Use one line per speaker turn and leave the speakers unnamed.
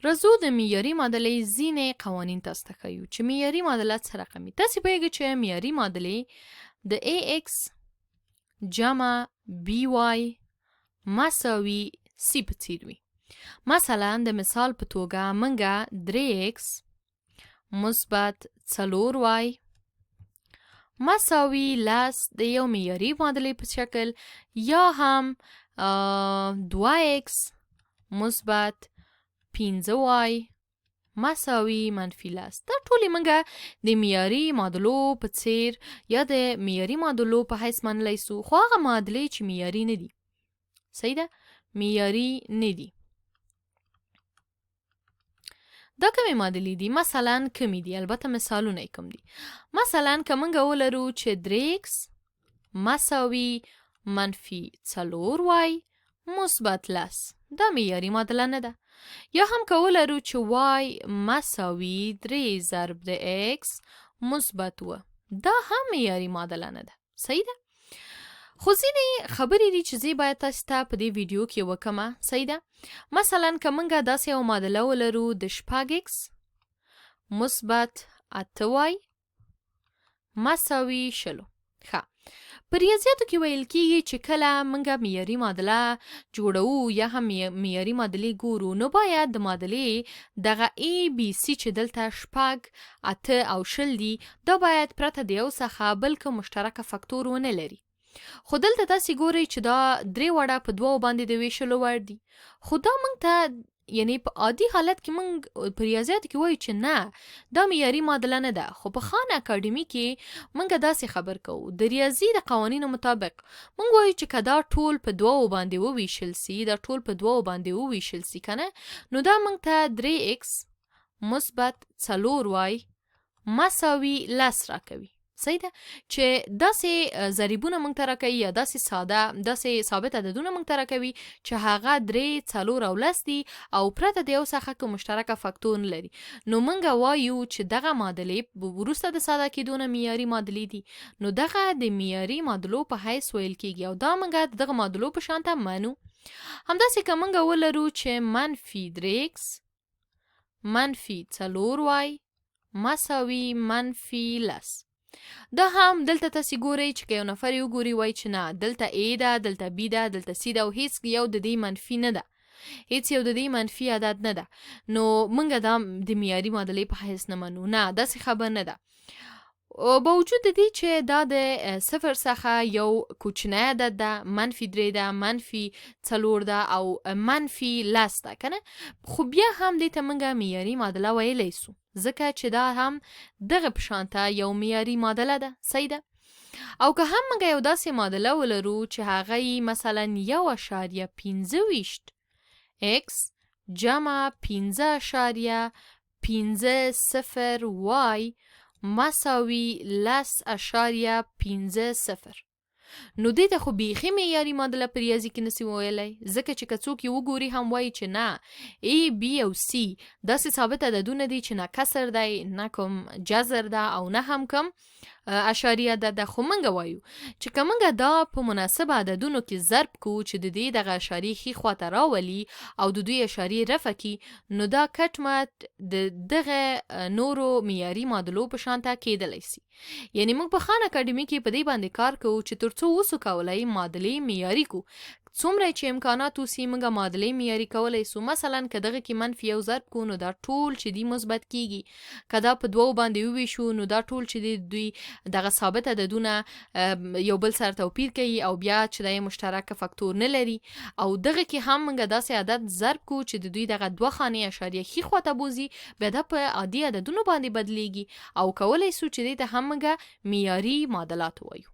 راځو د معیاري معادلې ځینې قوانین تاسو ته ښیو چې معیاري معادله څه رقم وي. تاسې پوهېږئ چې معیاري معادلې د AX جمع BY مساوي C په څیر وي. مثلا د مثال په توګه موږ 3x مثبت 4y مساوي لس د یو معیاري معادلې په شکل، یا هم 2x مثبت 5y مساوي منفي لس. دا ټولې موږ د معیاري معادلو په څیر یا د معیاري معادلو په حیث منلی سو، خو هغه معادلې چې معیاري نه دي، صحیح ده، معیاري نه دي. دا کومې معادلې دي؟ مثلا کومې دي؟ البته مثالونه یې کوم دي. مثلا که موږ ولرو چې 3x مساوي منفي 4y مثبت لس، دا معیاري معادله نه ده. یا هم که ولرو چې y مساوي 3 ضرب د x مثبت 7، دا هم معیاري معادله نه ده، صحیح ده. خو ځینې خبرې دي چې زه باید تاسو ته په دې ویډیو کې وکمه، صحیح ده. مثلا که موږ داسې یو معادله ولرو د 6x مثبت 8y مساوي شلو. ښه، په ریاضیاتو کې ویل کیږي چې کله موږ معیاري معادله جوړوو یا هم معیاري معادلې ګورو، نو باید د معادلې دغه A B C چې دلته 6، 8 او 20 دي، دا باید پرته د یو څخه بل کوم مشترکه فکتور ونه لري. خو دلته تاسې ګورئ چې دا درې واړه په دوو باندې د ویشلو وړ دي. خو دا موږ ته یعنی په عادي حالت کې موږ په ریاضیاتو کې وایو چې نه، دا معیاري معادله نه ده. خو په خان اکاډمي کې موږ داسې خبر کوو، د ریاضي د قوانینو مطابق موږ وایو چې که دا ټول په دوو باندې وویشل سي، دا ټول په دوو باندې وویشل سي که نه، نو دا موږ ته 3x مثبت 4y مساوي لس راکوي. صحیح ده چې داسې ضریبونه موږ ته راکوي یا داسې ساده داسې ثابت عددونه موږ ته راکوي چې هغه 3، 4 او 10 دي او پرته د یو څخه کوم مشترکه فاکتور نه لري. نو موږ وایو چې دغه معادلې وروسته د ساده کېدو نه معیاري معادلې دي. نو دغه د معیاري معادلو په حیث ویل کېږي او دا موږ د دغه معادلو په شان ته منو. همداسې که موږ ولرو چې منفي 3x منفي 4y مساوي منفي لس، دا هم دلته تاسې ګورئ چې که یو نفر یې وګوري وایي چې نه، دلته A ده، دلته B ده، دلته C ده او هیڅ یو د دې منفي نه ده، هیڅ یو د دې منفي عدد نه ده. نو موږ دا د معیاري معادلې په حیث نه منو، نه، داسې خبر نه ده. باوجود د دې چې دا د صفر څخه یو کوچنی عدد ده، منفي 3 ده، منفي 4 ده او منفي 10 ده که نه، خو بیا هم دې ته موږ معیاري معادله ویلی سو، ځکه چې دا هم دغه په شان ته یو معیاري معادله ده، صحیح ده. او که هم موږ یو داسې معادله ولرو چې هغه یې مثلا 1.25 x جمع 5.50 y مساوي 10.50، نو دې ته خو بیخي معیاري معادله په ریاضي کې نسي ویلی، ځکه چې که څوک یې وګوري هم وایي چې نه، A B او C داسې ثابت عددونه دي چې نه کسر دی، نه کوم جذر ده او نه هم کوم اشاریه عدد ده. خو موږ وایو چې که موږ دا په مناسب عددونو کې ضرب کو چې د دې دغه اشاریې ښي خواته راولي او د دوی اشاریې رفع کړي، نو دا کټ مټ د دغه نورو معیاري معادلو په شان ته کېدلی سي. یعنی موږ په خان اکاډمي کې په دې باندې کار کوو چې تر څو وسو کولای معادلې معیاري کو، څومره چې امکانات اوسي موږ معادلې معیاري کولی سو. مثلا که دغه کې منفي یو ضرب کو نو دا ټول چې دي مثبت کیږي، که دا په دوو باندې وویشو نو دا ټول چې دي دوی دغه ثابت عددونه یو بل سره توپیر کوي او بیا چې دا یې مشترک فاکتور نه لري. او دغه کې هم موږ داسې عدد ضرب کو چې د دوی دغه دوه خانې اشاریه ښي خواته بوځي، بیا دا په عادي عددونو باندې بدلیږي او کولی سو چې دې ته هم موږ معیاري معادلات ووایو.